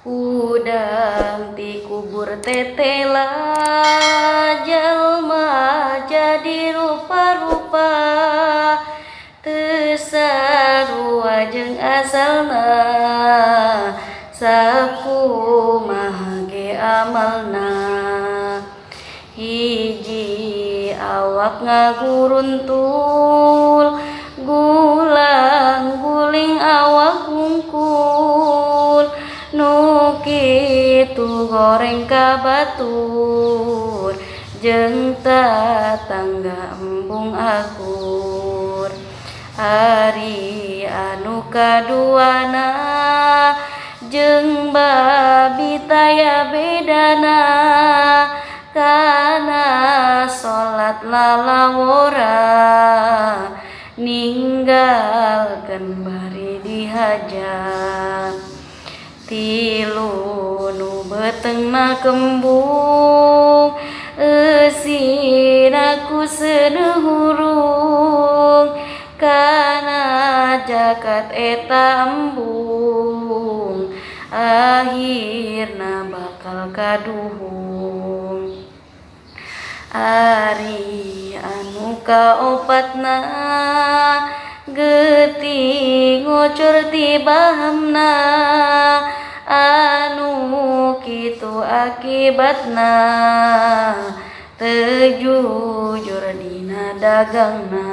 Hudang ti kubur tetela jalma jadi rupa-rupa, teu sarua jeung asalna, sakumaha ge amalna. Hiji awak ngaguruntul, gulang guling awak hungkul, nu kitu goreng ka batur jeung tatangga embung akur. Ari anu kaduana jeung babi taya bedana, kana salat lalawora ninggalkeun bari dihaja. Tilu nu beuteungna kembung, eusina ku seuneu hurung, kana jagat eta embung akhirna bakal kaduhung. Ari anu kaopatna getih ngocor ti bahamna, anu kitu akibatna teu jujur dina dagangna.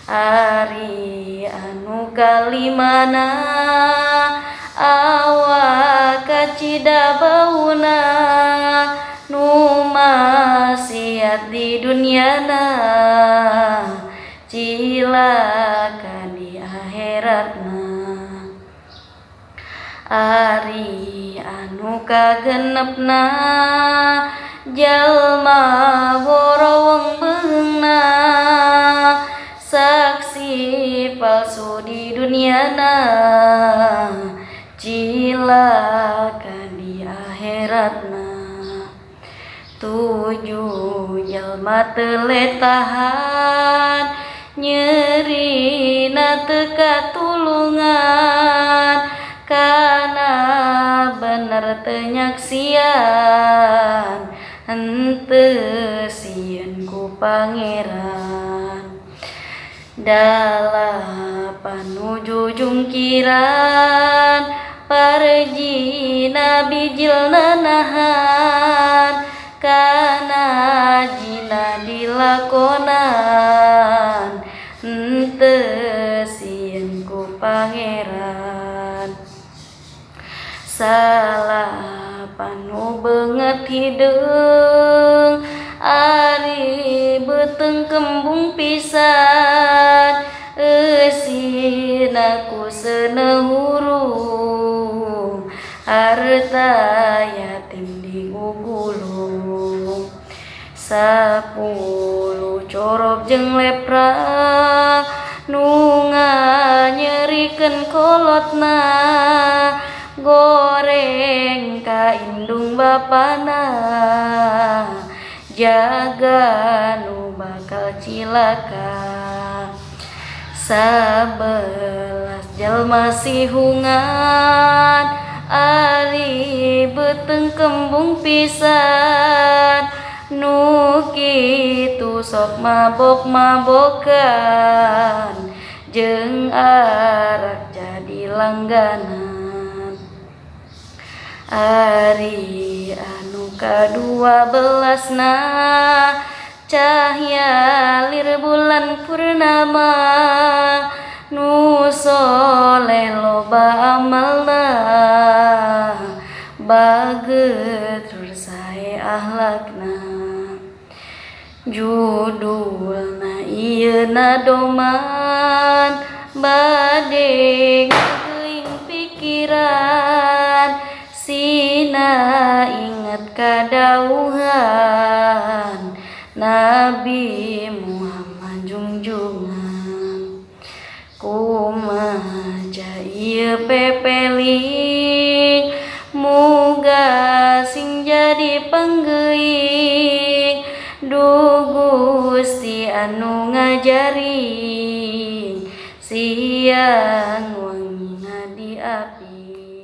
Ari anu kalimana awak kacida bauna, nu maksiat di dunyana cilaka di akhiratna. Ari anu kagenepna jalma borowong beungna, saksi palsu di dunyana cilaka di akhiratna. Tujuh jalma teu letahan, nyerina teu katulungan, kana bener teu nyaksian henteu sieun ku Pangeran. Dalapan nu jujungkiran, parjina bijilna nahan, kana jina dilakonan henteu sieun ku Pangeran. Salapan nu beungeut hideung, ari beuteung kembung pisan, eusina ku seuneu hurung, harta yatim digugulung. 10 corob jeung lepra nu nganyerikeun kolotna, goreng ka indung bapana jaga nu bakal cilaka. 11 jalma sihungan, ari beuteung kembung pisan, nu kitu sok mabok-mabokan jeung arak jadi langganan. Ari anu kadua belasna cahya lir bulan purnama, nu soleh loba amalna bager tur sae akhlakna. Judulna ieu nadoman bade ngageuing pikiran, sina inget kadawuhan Nabi Muhammad junjungan. Kumaha ieu pepeling, muga sing jadi panggeuing, duh Gusti anu ngajari siang wangina di api.